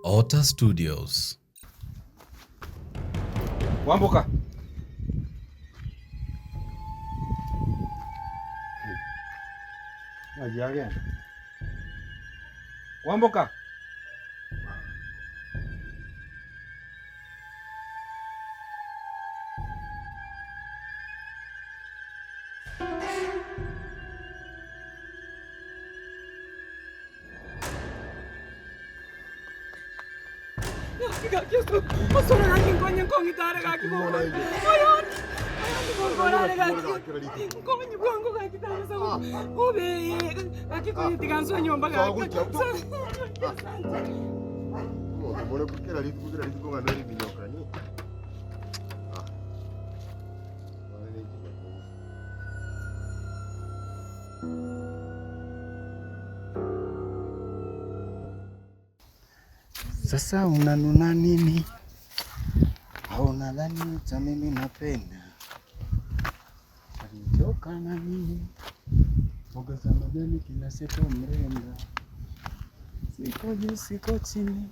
Otter Studios. Kwamboka. Ng'aki agenda? Kwamboka. Sasa unanuna nini? Au unadhani cha mimi napenda? Alitoka na nini? Mboga za majani kila siku mrenda. Siko juu siko chini,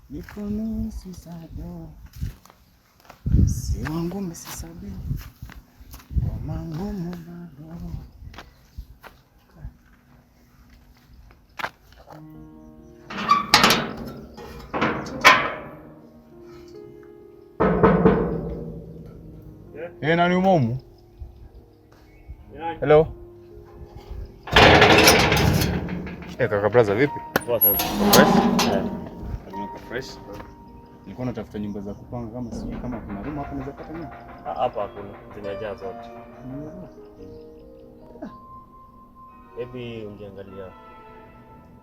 niko nusu sado. Si wangu msisabi, ngoma ngumu bado. Eh, nani umo Hello. Eh, kaka brother vipi? Poa sana. Fresh? Fresh. Nilikuwa natafuta nyumba za kupanga kama sijui kama kuna room hapo naweza pata nyumba. Ah, Hapa hakuna, zimejaa zote. Maybe ungeangalia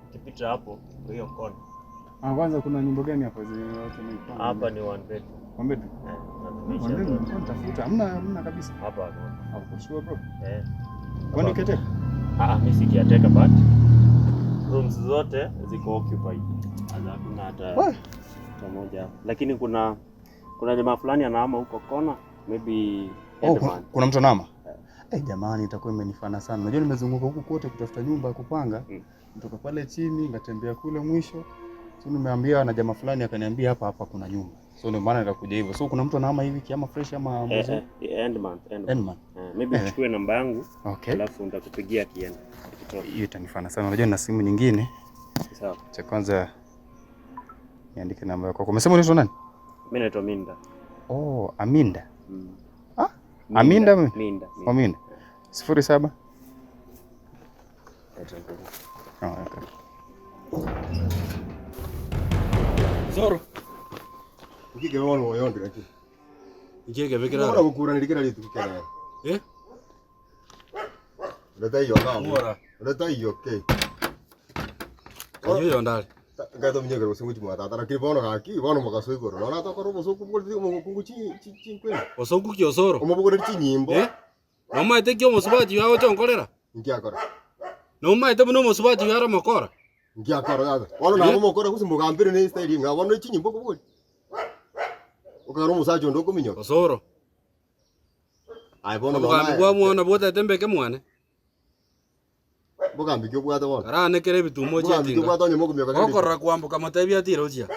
ukipita hapo kwa hiyo kona. Ah, kwanza kuna nyumba gani hapa zenye watu wanaipanga? Hapa ni one bedroom. One bedroom. Eh, na One zimeisha bedroom zote. nilikuwa natafuta. Hamna hamna kabisa. Hapa hakuna. Ah, uko sure bro? Eh. Kwani kete? Ah, mimi si caretaker but rooms zote ziko occupied. Sasa hakuna hata hata moja hapa. Lakini kuna kuna jamaa fulani anahama huko kona, maybe Oh, end kuna, month. kuna mtu anahama? Eh, jamani itakuwa imenifana sana. Unajua nimezunguka huku kote kutafuta nyumba ya kupanga. Mm. Nitoka pale chini ngatembea kule mwisho. So nimeambia na jamaa fulani akaniambia hapa hapa kuna nyumba. So ndio maana nikakuja hivyo. So kuna mtu anahama hivi kiama fresh ama Eh, mwezi? eh, end month, end month. End month. Eh, maybe Eh. uchukue namba yangu Okay. alafu nitakupigia akienda. Akitoka. Hiyo itanifana sana. Unajua nina simu nyingine. Sawa. Cha kwanza niandike namba yako. Umesema unaitwa nani? Mimi naitwa Minda. Oh, Aminda. Mm. Ah? Aminda Minda. mi- Minda. Minda. Aminda. 07. Oh, okay. Zoro. Ukike bono oyondire ki. Ikeke Ora bekirara. gukuranira kira ritu kera. Eh? Ureta iyo na. Ng'ora. Ureta iyo ke. Kanyo yondare. Ngato mnyegero singu chimwa tata lakini bono gaki bono mugaso igoro. Nona tokoro bosoku bugori omukungu chi chi chinkwe. Osongu ki osoro. Omubugori chinyimbo. Eh? Nomaete ki omosubati yago chonkorera. Nkiakora. Nomaete buna omosubati yara mokora. Nkiakora tata. Bono nabo mokora gusi mugambire ne style nga bono chinyimbo kubugori. Okara omusacha onde okominyoka. Osoro. Ai bono Obogambi bwa mwana bwotete mbeke mwane. Bogambi ki obwate bono. Karanekere ebitumo Bogambi ki chiatinga. obwate onye mokominyoka. kera rituko. Gokorora kwamboka motebi atire ochia.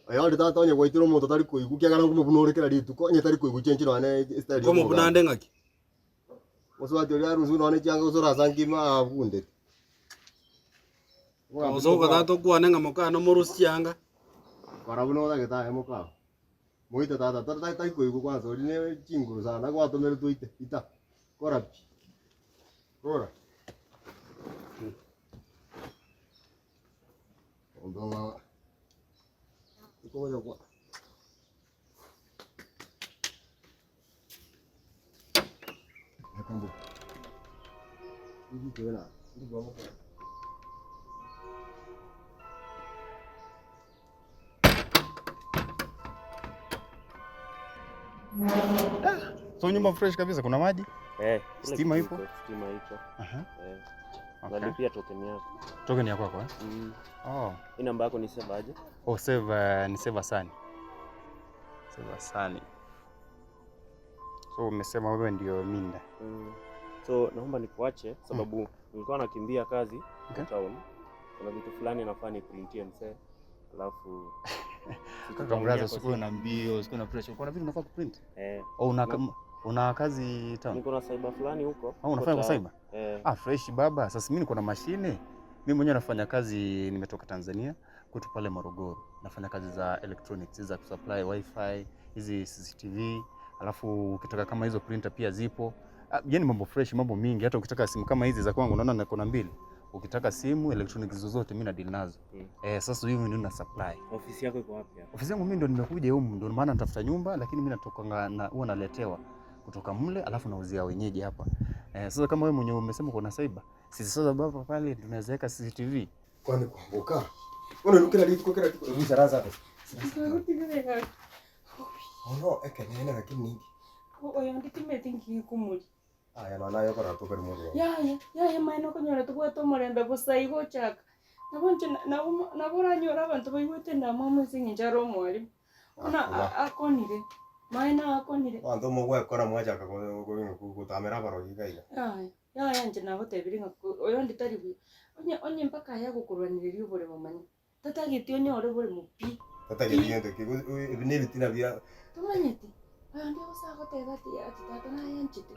Oyo tata onye gwaitire omonto tari koigwa kiagera nkomobuna kera rituko onye tari koigwa chenchi nonye style Komobuna ande ng'aki. Mosubati oria arusiwe nonye chianga gose orasa nkima abundete. Osoka tata okwane ng'a mokano morusi chianga. Kora buna otagete aye mokao. Moite tata tari tari koigwa kwanza ori ne chinguru sana gwatomeretwe oite ita. Kora pi. Kora. Ondo ikogocha kwa. Akambo. Iki kwena. Ndi kwa moko. So nyumba fresh kabisa, kuna maji? Eh, kila Stima kitu ipo? iko, Stima iko. Aha. Eh. Okay. Nalipia token yako. Token ya kwako eh? Mm. Oh. Hii namba yako ni save aje? Oh, save ni save Asani. Save Asani. So umesema wewe ndio Minda. Mm. So naomba nikuache sababu nilikuwa nakimbia kazi Okay. town. Kuna vitu fulani nafaa niprintie msee. Alafu Kaka brother, usikuwe na mbio, usikuwe na pressure. Kuna vitu unafaa kuprint. Eh, Au una una kazi town? niko na cyber fulani huko. Au unafanya kwa Kota- cyber? Eh, Ah, fresh baba. Sasa mimi niko na mashine. Mimi mwenyewe nafanya kazi, nimetoka Tanzania kwetu pale Morogoro. Nafanya kazi za electronics, za kusupply wifi, hizi CCTV, alafu ukitaka kama hizo printer pia zipo. Ah, yaani mambo fresh, mambo mingi. Hata ukitaka simu kama hizi za kwangu unaona niko na mbili. Ukitaka simu electronics zozote mimi na deal nazo. Mm. Eh, sasa hivi ndio na supply. ofisi yako iko wapi hapa? Ofisi yangu mimi ndo nimekuja humu, ndo maana natafuta nyumba, lakini mimi natoka na huwa naletewa kutoka mle, alafu nauzia wenyeji hapa. Eh, sasa kama wewe mwenyewe umesema kuna cyber, sisi sasa baba pale tunaweza weka CCTV. Kwani kwamboka. Ono nukira rituko kira rituko ebu sara. Ono ekenene lakini ningi. Oyo nditimete nkikumuri. Aya no nayo kora tukari mundu. Yaya, yaya maene okonyora tobwate omorembe bosa igo ochaka. Nabo inche nabo nabo oranyore abanto baigwete endamwamu ase eng'encho are omwalimu. Buna akonire, maene akonire. Abanto mogwekora mwachaka gotamera abarogi iga iga. Yaya, yaya inche nagotebirie ng'a oyondi tari buya. Onye onye mpaka aye agokorwanereria oboremo manya, tatageti onyore oboremo pi. Tatageti gento ki ebi na ebitina bia Tomanyeti, oyondi gose agoteba ati ati tata naye anchete.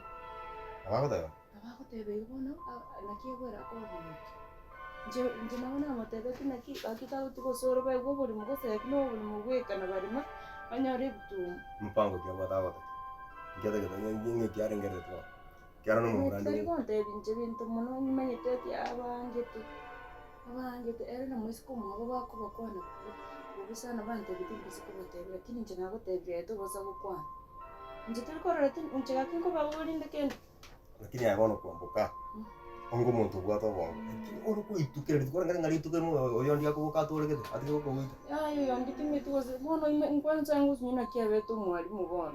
Nabo agoteba? Nabo agoteba igo bono, naki egwera akobomokia. Inche inche nabo namotebetie naki gaki tagotiga gose ore baigwe oboremo gose eki na oboremo bweka na barema, banyore ebituma. Mpango ki abwate agoteba? Nki atagete ng'a ng'eki arengereretie bono? Ekiagera na omomura Tari ande gontebia inche binto mono nimanyete ati abangete, abangete ere na moiseke omwabo bakobakwana bobe sana bantebetie mbise kobatebia lakini inche nagotebirie aye tobaisa gokwana. Inche tori korora inche gaki nkobaboria rinde kende. Lakini aye bono kwamboka, onge omonto obwate obongo, lakini ore koitukera rituko renge ng'a rituko erimo oyondi akoboka atoregete, atige gokogoita. Yaya oyondi timeti gose bono ime nkwansa ngosinywa naki abete omwalimu bono.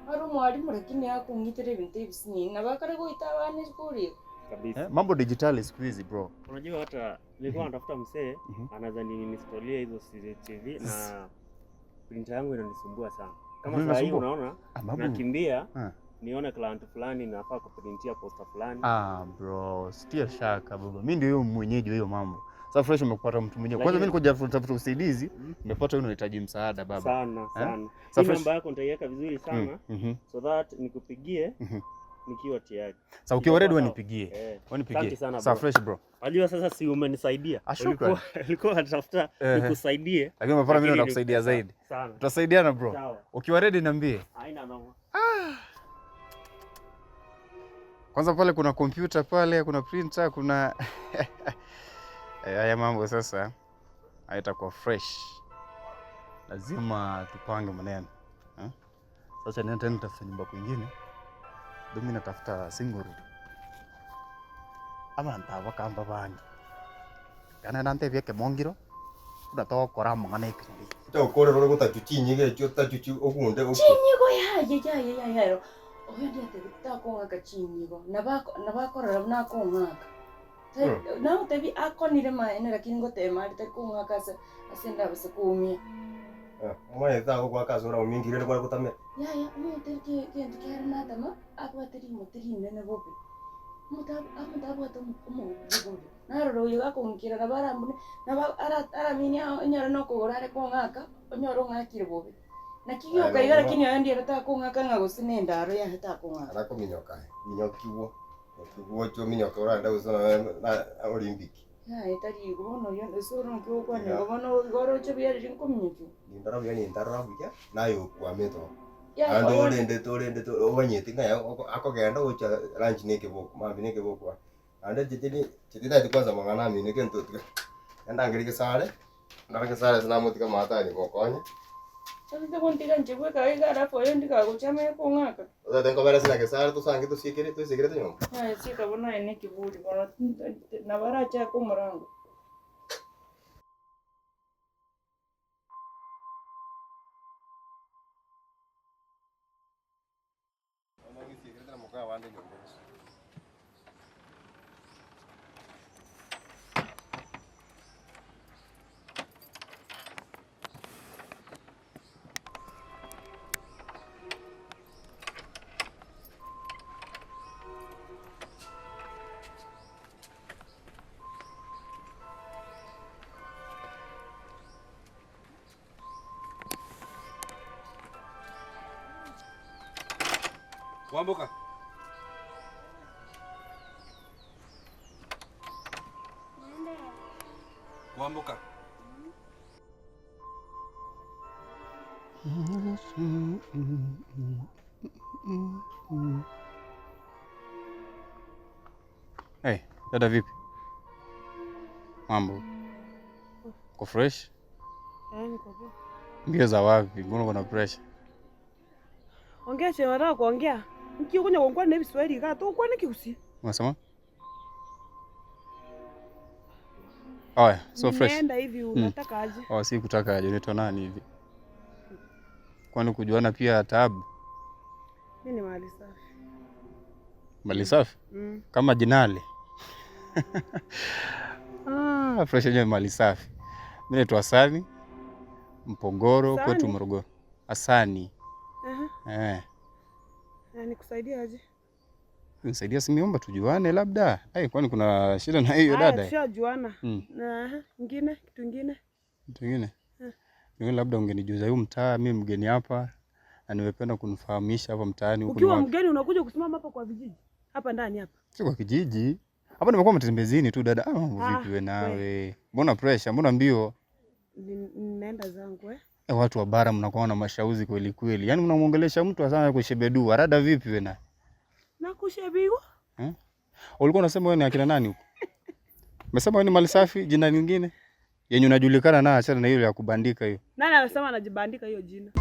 Are omwalimu lakini akong'itera ebinto ebisinini, nabo akare goita abana esukuru iga. Kabisa. Eh, mambo dijitali siku hizi bro. Unajua hata nilikuwa natafuta msee anaweza niinstalia hizo CCTV na printer yangu inanisumbua sana. Kama Ndio saa hii inasumbua? unaona Ah, mambo nakimbia Ah. nione client fulani nafaa kuprintia poster fulani. Ah, bro, sitia shaka baba. Mimi ndio huyo mwenyeji wa hiyo mambo. Sasa fresh umepata mtu mwenyewe. Kwanza mimi Lakini nilikuja kutafuta usaidizi, nimepata wewe unahitaji msaada baba. sana sana. Sasa Hii fresh namba yako nitaiweka vizuri sana so that nikupigie nikiwa tayari. Sasa ukiwa ready Itakuwa wewe sawa. nipigie. Eh. Wewe Asante nipigie. sana Sasa bro. fresh bro. Unajua sasa si umenisaidia. Ah, shukran. Ulikuwa ulikuwa unatafuta nikusaidie. Lakini umepata mimi lakini nakusaidia zaidi. Sana. Tutasaidiana bro. Sawa. Ukiwa ready niambie. Haina noma. Kwanza pale kuna kompyuta pale, kuna printer, kuna haya mambo sasa haitakuwa fresh. Lazima tupange maneno. Eh? Sasa nenda tena nitafuta nyumba kwingine. Ndio mimi natafuta single room. Ama ntaba kamba bangi. Kana nante byeke mongiro. Unatoka mangana ekindi. Tokorera ore gotachuchi chinyige echio otachuchi ogunde okwe. Chinyigo yaye yaye yaye oyo ndiatebia takong'aka chinyigo nabo akorora buna akong'aka. Nagotebi akonire maene lakini ngotema are tari kong'aka ase ase ndabase koumia. Omanyete tagogoaka ase oraumie nki rende kware gotamera. Yaya omanyete gento kiare natama abwate rimote rinene bobe. Omonto omonto abwate omogogo bobe. Narora oyo gakong'ikera nabo arambune nabo aramini onyore na okogoro are kong'aka onyore ong'akire bobe. Naki gioka iga lakini oyo ndiere takong'aka ng'a gose na endaro yaye takong'aka. Arakominyoka aye, minyokiwa, minyokiwa oche ominyoke orande gose nonye na Olympic. Yaye tari igo bono oyio ase ore naki ogokwana igo bono igo oroche buya riria nkominyokiwa. Nindora buya nintarora buya, naye okwamete oo. Yaye Naende oyo orendete orendete omanyete ng'a akogenda gocha lunch na ekeboko, mambia na ekeboko aa. Naende inche tindi tintageti kwanza amang'ana amino egento tiga, ndangerie gesare, ndore gesare ase namotiga amato aria mokonye. Otagete gontiga inche bweka iga alafu oyo ndigagocha amanye kong'aka. Otagete nkobere ase na gesare tosange tosiekere toisekerete nyomba? Aye sieka bono aye na ekeburi bono nabo arachake omorango. Bono ngisiekerete na moka abande nyomba gose. Kwamboka. Kwamboka. Hey, dada vipi? Mambo. Uko fresh? Eh, niko poa. Mbio za wapi? Mbona uko na pressure? Ongea chenye unataka kuongea. Nikikunya kwa na Kiswahili kaa tu kwa niki Unasema? Oya, so fresh. Nimeenda hivi unataka aje? Oh, si kutaka aje, unaitwa nani hivi? Kwani kujuana pia taabu? Mimi ni mali safi. Mali safi kama jinali. Ah, fresh yenyewe mali safi. Mimi naitwa Asani Mpogoro, kwetu Asani? Morogoro. Asani. Aha. Eh. Na nikusaidie aje? Nisaidia simiomba tujuane labda. Ai, kwani kuna shida na hiyo Haya, dada? tushajuana. Na aha, ingine kitu ingine. Kitu kingine? Kingine labda ungenijuza huu mtaa, mimi mgeni hapa na nimependa kunifahamisha hapa mtaani huku ni Ukiwa wapi. mgeni unakuja kusimama hapa kwa vijiji. Hapa ndani hapa. Si kwa kijiji. Hapa nimekuwa matembezini tu dada. Ah, mambo Ah, vipi we nawe? Mbona pressure? Mbona mbio? Ninaenda zangu eh. Eh, watu wa bara mnakuwa na mashauzi kweli kweli. Yaani mnamuongelesha mtu asana kushebedua. Rada vipi we nawe? Nakushebiwa. Eh? Ulikuwa unasema wewe ni akina nani huko? Umesema wewe ni mali safi, jina lingine yenye unajulikana na achana na hiyo ya kubandika hiyo. Nani anasema anajibandika hiyo jina?